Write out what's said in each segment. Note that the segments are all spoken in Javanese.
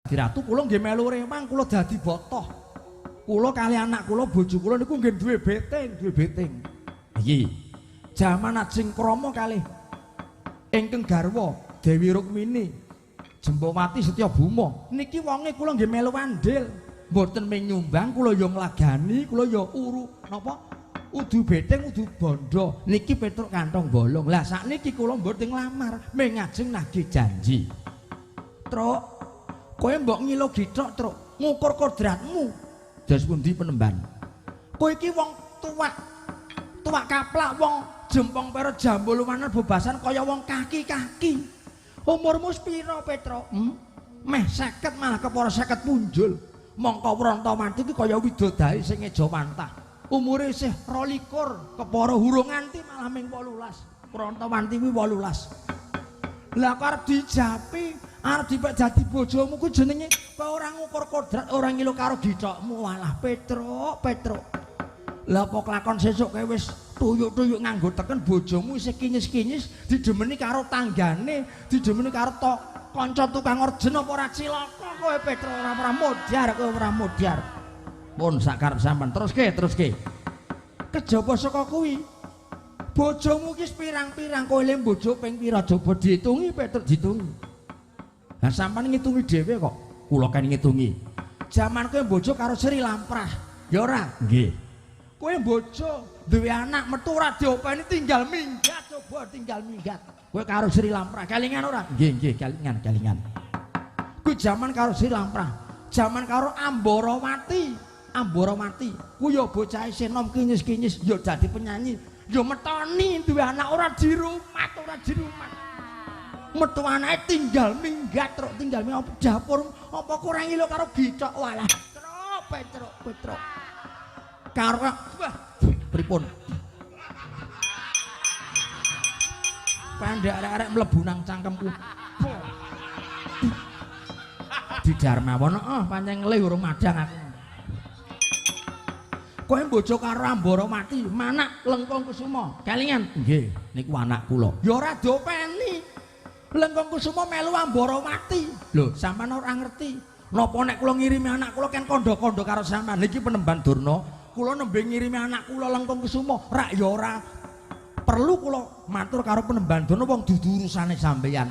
dadi ratu kula nggih melu rewang, kula dadi botoh. Kula kali anak kula, bojo kula niku nggih duwe beting, duwe beting. Iki jaman ajeng krama kalih ingkang garwa Dewi Rukmini, Jembawati Setyabuma. Niki wonge kula nggih melu andil. Mboten mung nyumbang, kula ya nglagani, kula ya uru napa? Udu beting, udu bondo. Niki Petruk kantong bolong. Lah sakniki kula mboten nglamar, mung ngajeng nagih janji. Truk, kowe mbok ngilo githok, Truk, ngukur kodratmu. Dos pundi penemban? Kowe iki wong tuwak. Tuwak kaplak, wong jempong pero jambul lumanan bebasan kaya wong kaki-kaki. Umurmu sepiro, Petruk? Meh 50 malah kepara 50 punjul. Mongko Wrontowati iki kaya widodari sing ngejawantah. Umure isih 22, kepara hurung nganti malah ming 18. Wrontowati kuwi 18. Lah kok arep dijapi, arep dipek dadi bojomu ku jenenge kowe ora ngukur kodrat, ora ngilu karo githokmu. Walah Petruk, Petruk. Lah apa kelakon sesuk kowe wis tuyuk-tuyuk nganggo teken bojomu isih kinyis-kinyis didemeni karo tanggane, didemeni karo kanca tukang orjen apa ora cilaka kowe Petruk, ora modar kowe, ora modar. Pun sakarep sampean teruske, teruske. Kejaba saka kuwi bojomu ki pirang-pirang, kowe le bojo ping pira coba diitungi Petruk, diitungi. Lah sampean ngitungi dhewe kok, kula kan ngitungi. Jaman kowe bojo karo Sri Lamprah, ya ora? Nggih. Kowe bojo duwe anak metu ora diopeni tinggal minggat, coba tinggal minggat. Kowe karo Sri Lamprah kelingan ora? Nggih, nggih, kelingan, kelingan. Kuwi jaman karo Sri Lamprah, jaman karo Ambarawati. Ambarawati ku ya bocah isih nom kinyis-kinyis ya dadi penyanyi, ya metoni duwe anak ora dirumat, ora dirumat. Metu anake tinggal minggat, truk tinggal minggat dapur apa kurang ilo karo githok. Walah, Truk, Petruk, Petruk. Karo wah pripun? Pandhek arek-arek mlebu nang cangkemku. Di Darmawan, oh pancen ngelih urung madang aku. Kowe bojo karo Ambarawati, manak Lengkong Kusuma. Kelingan? Nggih, niku anak kula. Ya ora diopeni. Lengkong Kusuma melu Ambarawati. Lho, sampean ora ngerti. Napa nek kula ngirimi anak kula ken kandha-kandha karo sampean. Niki penemban Durna, kula nembe ngirimi anak kula Lengkong Kusuma, rak ya ora perlu kula matur karo penemban Durna wong dudu urusane sampeyan.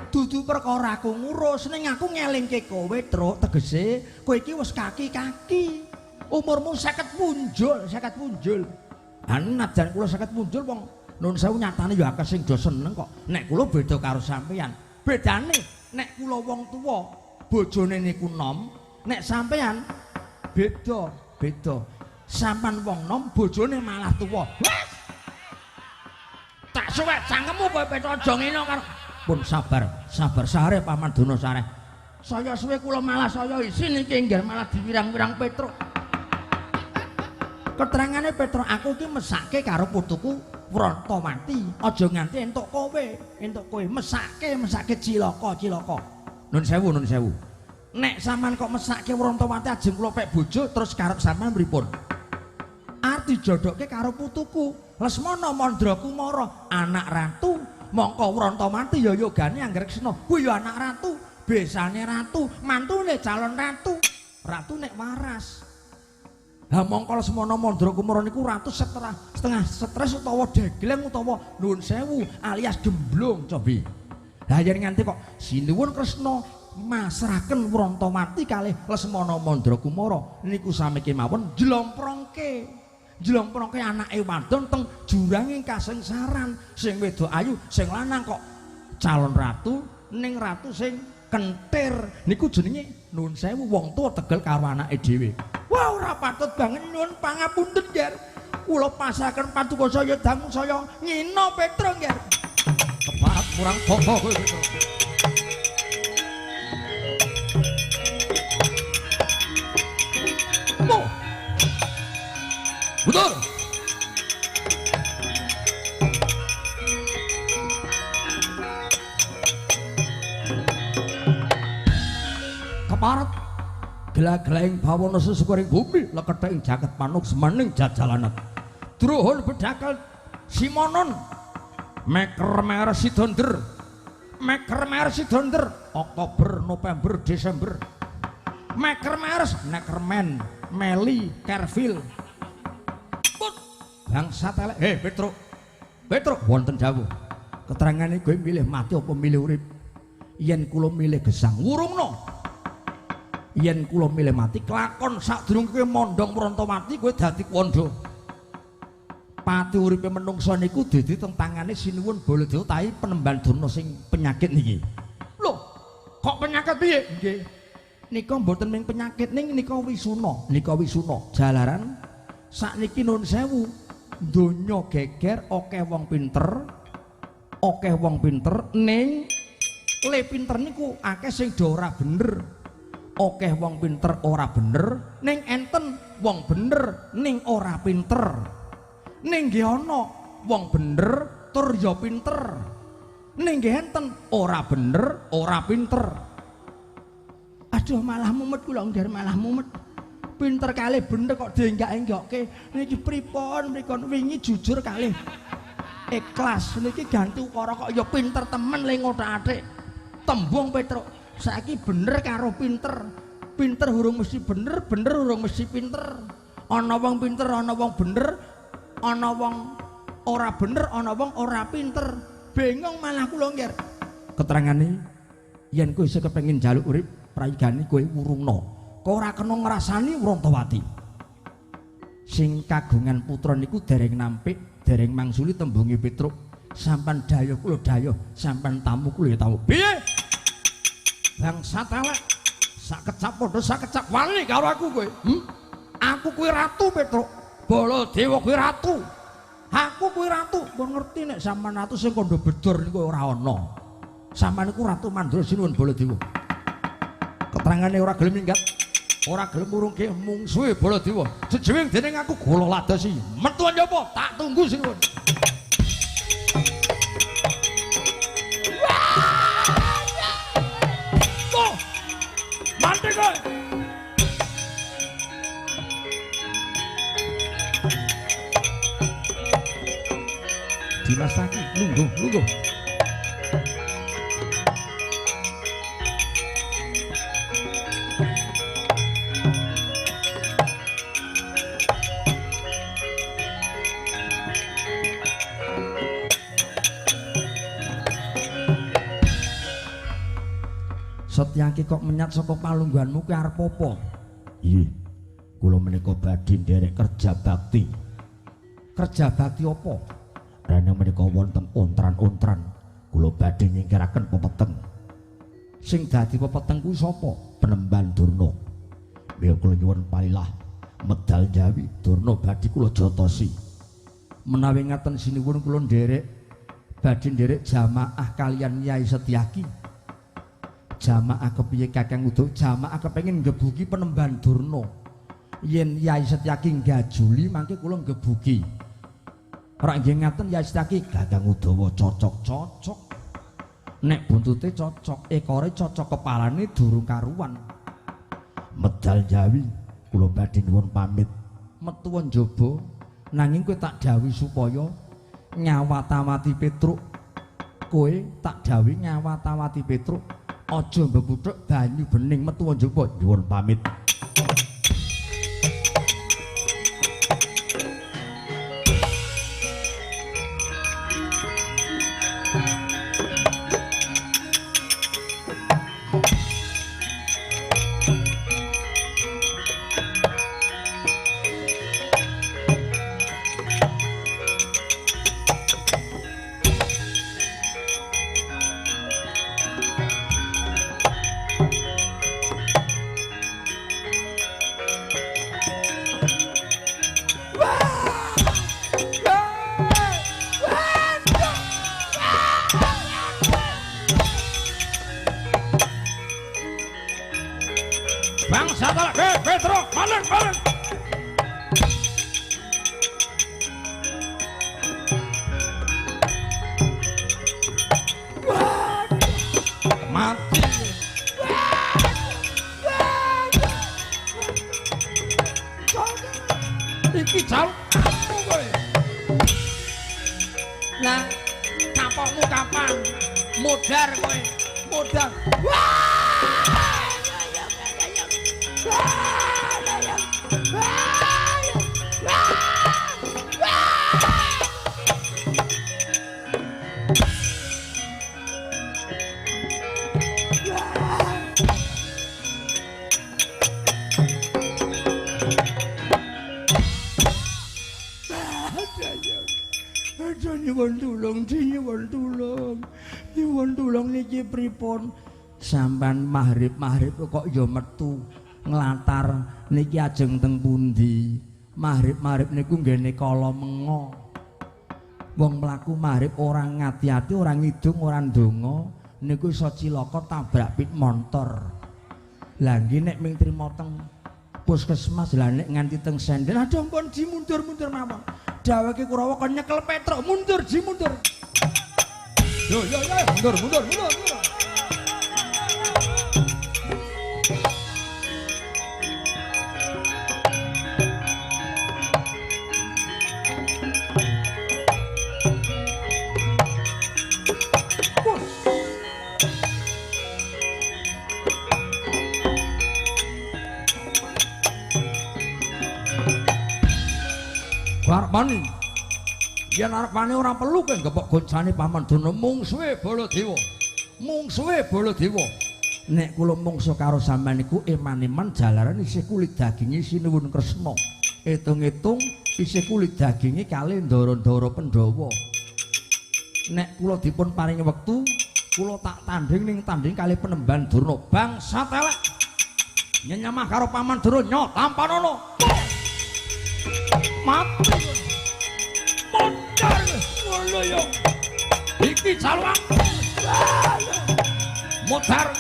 Dudu perkara aku ngurus, ning aku ngelingke kowe, Truk, tegese kowe iki wis kaki-kaki. Umurmu 50 punjul, 50 punjul. Ha najan kula 50 punjul wong nun sewu nyatane ya akeh sing do seneng kok. Nek kula beda karo sampeyan. Bedane nek kula wong tuwa, bojone niku nom, nek sampeyan beda, beda. Sampeyan wong nom, bojone malah tuwa. Wes. Tak suwek cangkemmu kowe Petro aja ngene karo. Pun sabar, sabar sare Paman Durna sare. Saya suwe kula malah saya isin iki nggih malah diwirang-wirang Petruk. Keterangane Petruk, aku iki mesake karo putuku Wrontowati, aja nganti entuk kowe, entuk kowe mesake, mesake cilaka, cilaka. Nun sewu, nun sewu. Nek sampean kok mesake Wrontowati ajeng kula pek bojo terus karep sampean pripun? Arep dijodohke karo putuku Lesmana Mandra Kumara, anak ratu. Mongko Wrontowati ya yogane Anggrekesna. Kuwi ya anak ratu, besane ratu, mantune calon ratu. Ratu nek waras. Lah mongko Lesmana Mandra Kumara niku ratu setengah stres utawa degleng utawa nuwun sewu alias gemblung cobi. Lah yen nganti kok sinuwun Kresna masraken Wrontowati kalih Lesmana Mandra Kumara niku sami kemawon jlomprongke. Jlomprongke anake wadon teng jurange kasengsaran, sing wedok ayu, sing lanang kok calon ratu ning ratu sing kentir niku jenenge nuwun sewu wong tuwa tegel karo anake dhewe. Wah ora patut banget nyuwun pangapunten nggih. Kula pasaken paduka saya dangu saya ngina Petruk nggih. Keparat kurang bapa kowe Petruk. Mo. Betul. Keparat gela-gelaing bawana sesukuring bumi leketha ing jagat manuk semaning jajalanet. Druhun bedakal simonon meker-meker sidonder Meker Mersi Donder Oktober, November, Desember. Meker Mers, Nekerman, Meli, Kervil. Put bangsa telek. Hei Petruk. Petruk wonten dawuh. Keterangane kowe milih mati apa milih urip? Yen kula milih gesang wurungno. Yen kula milih mati kelakon sadurunge kowe mondhong Mrontowati kowe dadi kandha. Pati uripe menungsa niku dadi teng tangane Sinuwun Baladewa tahi Penemban Durna sing penyakit niki. Lho, kok penyakit piye? Nggih. Nika mboten ming penyakit ning nika wisuna, nika wisuna. Jalaran sakniki nun sewu, donya geger akeh wong pinter, akeh wong pinter ning le pinter niku akeh sing do ora bener. Akeh wong pinter ora bener, ning enten wong bener ning ora pinter. Ning nggih ana wong bener tur ya pinter. Ning nggih enten ora bener ora pinter. Aduh malah mumet kula ngger malah mumet. Pinter kalih bener kok dienggak-enggokke. Niki pripun pripun wingi jujur kalih ikhlas niki ganti ukara kok ya pinter temen le ngothak-athik. Tembung Petruk saiki bener karo pinter. Pinter urung mesti bener, bener urung mesti pinter. Ana wong pinter, ana wong bener, ana wong ora bener, ana wong ora pinter. Bingung malah kula ngger. Keterangane yen kowe isih kepengin njaluk urip praigane kowe wurungno. Kowe ora kena ngrasani Mrontowati. Sing kagungan putra niku dereng nampik, dereng mangsuli tembunge Petruk. Sampan dayuh kula dayuh, sampan tamu kula ya tamu. Piye? Bangsa telek. Sak kecap padha sak kecap wani karo aku kowe. Aku kuwi ratu Petruk. Baladewa kuwi ratu. Aku kuwi ratu. Mbok ngerti nek sampean ratu sing kandha bedor niku ora ana. Sampean niku ratu Mandra Sinuwun Baladewa. Keterangane ora gelem minggat, ora gelem murungke mungsuhe Baladewa. Jejuwing dening aku gula ladasi. Metu njaba, tak tunggu Sinuwun. Tuh. Mati kowe. Dimas Taki, lungguh, lungguh. Setyaki kok menyat saka palungguhanmu ki arep apa? Nggih. Kula menika badhe nderek kerja bakti. Kerja bakti apa? Rene menika wonten ontran-ontran. Kula badhe nyingkiraken pepeteng. Sing dadi pepeteng kuwi sapa? Penemban Durna. Mila kula nyuwun palilah medal Jawi Durna badhe kula jotosi. Menawi ngaten sinuwun kula nderek badhe nderek jamaah kaliyan Nyai Setyaki. Jamaah kepiye Kakang Udo? Jamaah kepengin nggebuki Penemban Durna. Yen Yai Setyaki nggajuli mangke kula nggebuki. Ora nggih ngaten Yai Setyaki, Kakang Udawa cocok-cocok. Nek buntute cocok, ekore cocok, kepalane durung karuan. Medal Jawi kula badhe nyuwun pamit. Metu njaba nanging kowe tak dawuhi supaya nyawatawati Petruk. Kowe tak dawuhi nyawatawati Petruk. Aja mbebuthuk banyu bening metu njaba nyuwun pamit. Bangsa telek, Petruk, balik, balik. Mati. Iki jauh aku kowe. Lah, kapokmu kapan? Modar kowe. Modar. Wah! Nyuwun tulung, nyuwun tulung. Nyuwun tulung niki pripun? Sampan maghrib-maghrib kok ya metu nglatar niki ajeng teng pundi? Maghrib-maghrib niku nggene kala menga. Wong mlaku maghrib ora ngati-ati, ora ngidung, ora ndonga, niku iso cilaka tabrak pit montor. Lah nggih nek ming trima teng puskesmas, lah nek nganti teng senden, aduh ampun ji mundur-mundur mawon. Dheweke Kurawa kon nyekel Petruk, mundur ji mundur. Yo yo yo, mundur mundur mundur. Arepane yen arepane ora perlu kowe gepok goncane Paman Durna mungsuhe Baladewa. Mungsuhe Baladewa. Nek kula mungsuh karo sampean niku eman-eman jalaran isih kulit daginge Sinuwun Kresna. Etung-etung isih kulit daginge kalih ndara-ndara Pandhawa. Nek kula dipun paringi wektu, kula tak tanding ning tanding kalih Penemban Durna. Bangsat elek. Nyenyamah karo Paman Durna nyo tampanono. Mati. Modar ngono yo. Iki calon. Modar.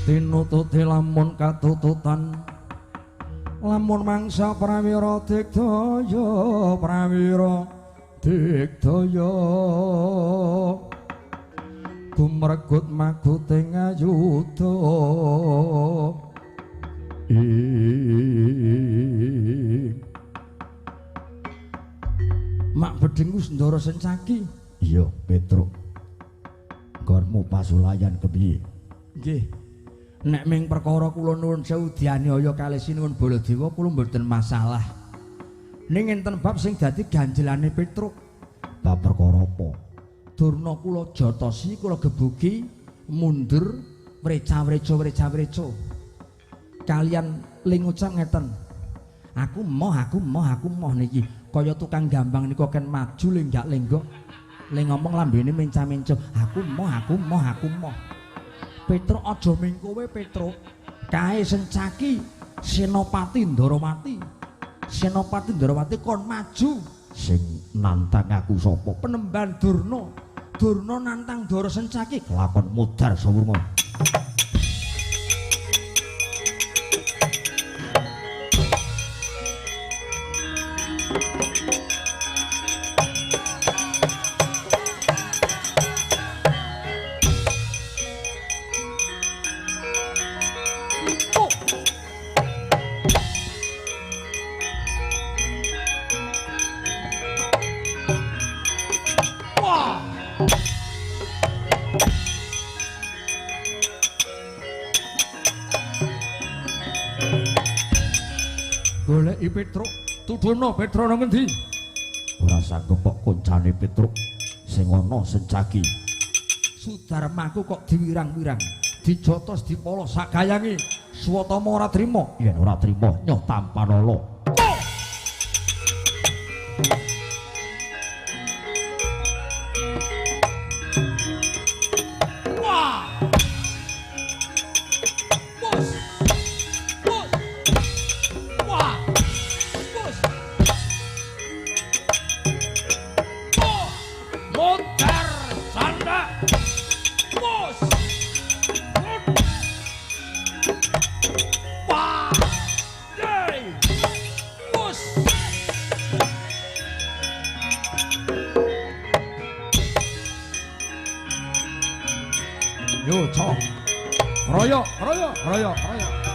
Tinututi lamun katututan lamun mangsa prawira digdaya prawira digdaya gumregut maguting ayuda ing mak bedhing wis ndara sencaki. Iya Petruk, nggonmu pasulayan kepiye? Nggih. Nek ming perkara kula nuwun sewu dianiaya kalih Sinuwun Baladewa kula mboten masalah. Ning enten bab sing dadi ganjelane Petruk. Bab perkara apa? Durna kula jotosi, kula gebuki mundur wreca-wreca wreca-wreca. Kalian ling ngucap ngeten. Aku moh, aku moh, aku moh niki. Kaya tukang gambang niku ken maju lenggak-lenggok. Le ngomong lambene menca-menca. Aku moh, aku moh, aku moh. Petruk aja ming kowe Petruk. Kae Sencaki Senopati Ndarawati. Senopati Ndarawati kon maju. Sing nantang aku sapa? Penemban Durna. Durna nantang Ndara Sencaki. Kelakon modar sawurma. Goleki Petruk, tuduhno Petruk nang ngendi? Ora sanggup kok koncane Petruk sing ana Sencaki. Sudarmaku kok diwirang-wirang, dijotos dipolos sak gayange. Swatama ora trima. Yen ora trima nyoh tampanala. Wah. Bos. Bos. Wah. Bos. Oh. Modar sanda. Bos. Wah. Yo, cok. Royok, royok, royok, royok.